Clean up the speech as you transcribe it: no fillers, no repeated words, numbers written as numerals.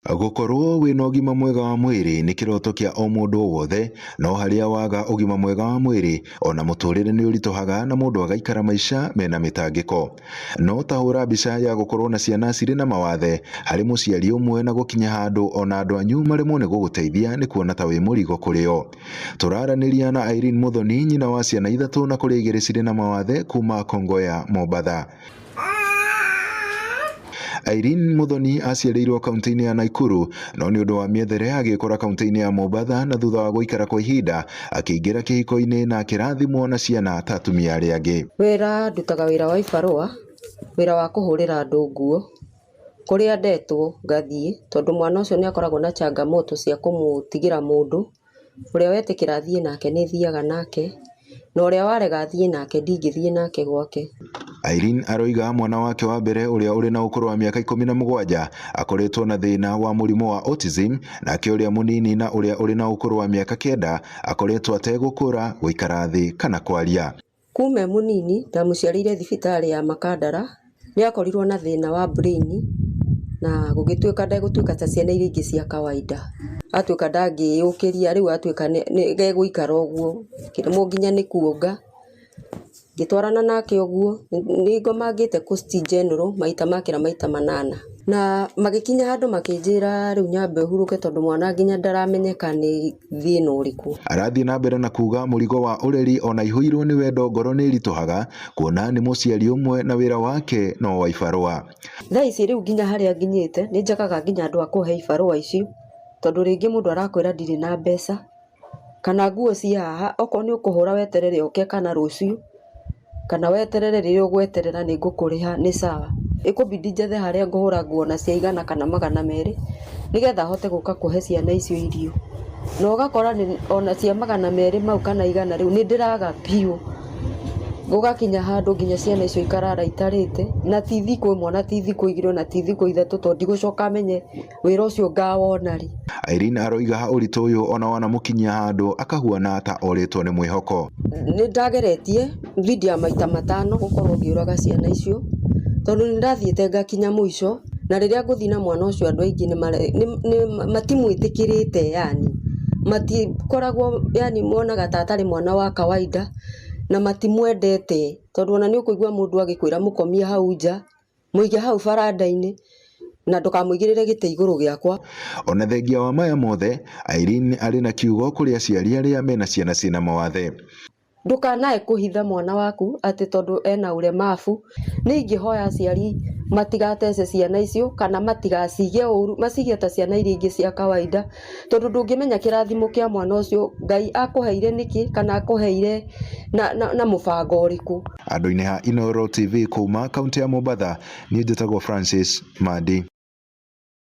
Gũkorwo wĩna ũgima mwega wa mwĩrĩ nĩ kĩroto kĩa o mũndũ o wothe, no harĩa waga ũgima mwega wa mwĩrĩ ona mũtũrĩre nĩ ũritũhaga na mũndũ agaikara maica mena mĩtangĩko. No ta hũra mbica ya gũkorwo na ciana cirĩ na mawathe harĩ mũciari ũmwe na gũkinya handũ ona andũ anyu maremwo nĩ gũgũteithia nĩ kuona ta wĩ mũrigo kũrĩ o. Tũraranĩria na Irene Muthoni, nyina wa ciana ithatũ na kũrĩ igĩrĩ cirĩ na mawathe kuma Kongoya, Mombatha. Irene Muthoni aciarĩirwo kaunti-inĩ ya Nakuru no nĩ ũndũ wa mĩethere agĩkora kaunti-inĩ ya Mombatha na thutha wa gũikara kwa ihinda akĩingĩra kĩhiko-inĩ na akĩrathimwo na ciana ta atumia arĩa angĩ. Wĩra ndutaga wĩra wa ibarũa, wĩra wa kũhũrĩra andũ nguo, kũrĩa ndetwo ngathiĩ, tondũ mwana ũcio nĩ akoragwo na changamoto cia kũmũtigĩra mũndũ, ũrĩa wetĩkĩra thiĩ nake nĩ thiaga nake, na ũrĩa warega thiĩ nake ndingĩthiĩ nake gwake. Irene aroiga mwana wake wa mbere ũrĩa ũrĩ na ũkũrũ wa mĩaka 17 akoretwo na thĩna wa mũrimũ wa autism, nake ũrĩa mũnini na ũrĩa ũrĩ na ũkũrũ wa mĩaka 9 akoretwo ategũkũra, gũikara thĩ kana kwaria. Kuma e mũnini ndamũciarĩire thibitarĩ ya Makandara, nĩ akorirwo na thĩna wa brain na gũgĩtuĩka ndegũtuĩka ta ciana iria ingĩ cia kawaida. Atuĩka ndangĩyũkĩria rĩu atuĩka gegũikara ũguo, ngĩremwo nginya nĩ kuonga. Ngĩtwarana nake ũguo, nĩ ngomangĩte Coast General maita makĩra maita 8. Na magĩkinya handũ makĩnjĩra rĩu nyambe hurũke tondũ mwana nginya ndaramenyeka nĩ thĩna ũrĩkũ. Arathiĩ na mbere na kuga mũrigo wa ũreri ona ihũirwo nĩ wendo ngoro nĩ ĩritũhaga kuona nĩ mũciari ũmwe na wĩra wake no wa ibarũa. Thaa ici rĩu nginya harĩa nginyĩte nĩ njagaga nginya andũ a kũhe ibarũa icio, tondũ rĩngĩ mũndũ arakwĩra ndirĩ na mbeca kana nguo ci haha, okorwo nĩ ũkũhũra weterere ũke kana rũciũ, kana weterere rĩrĩa ũgweterera nĩ ngũkũrĩha nĩ sawa. Ĩkũbidi njethe harĩa ngũhũra nguo na cia 100 kana 200 nĩgetha hote gũka kũhe ciana icio irio. Na ũgakora ona cia 200 mau kana 100 rĩu nĩ ndĩraga biũ. Gũgakinya handũ nginya ciana icio ikarara itarĩte, na ti thikũ ĩmwe na ti thikũ igĩrĩ ona ti thikũ ithatũ tondũ ndigũcoka menye wĩra ũcio ngawona rĩ. Irene aroiga ũritũ ũyũ ona wanamũkinyia handũ akahuana ta orĩtwo nĩ mwĩhoko. Nĩ ndageretie dhidi ya maita 5 gũkorwo ngĩũraga ciana icio, tondũ nĩ ndathiĩte ngakinya mũico, na rĩrĩa ngũthiĩ na mwana ũcio andũ aingĩ matimwĩtĩkĩrĩte, yani matikoragwo, yani monaga ta atarĩ mwana wa kawaida na matimwendete, tondũ ona nĩ ũkũigua mũndũ agĩkwĩra mũkomie hau nja, mũige hau baranda-inĩ na ndũkamũigĩrĩre gĩtĩ igũrũ gĩakwa. Ona thengia wa maya mothe, Irene arĩ na kiugo kũrĩ aciari arĩa mena ciana ciĩna mawathe. Ndũkanae kũhitha mwana waku atĩ tondũ ena ũlemavu. Nĩ ingĩhoya aciari matigatece ciana icio kana matigacige ũru, macige ta ciana iria ingĩ cia kawaida, tondũ ndũngĩmenya kĩrathimo kĩa mwana ũcio Ngai akũheire nĩkĩ kana akũheire na mũbango ũrĩkũ. Andũ-inĩ ha Inooro TV kuma kaunti ya Mombatha, niĩ njĩtagwo Francis Mandi.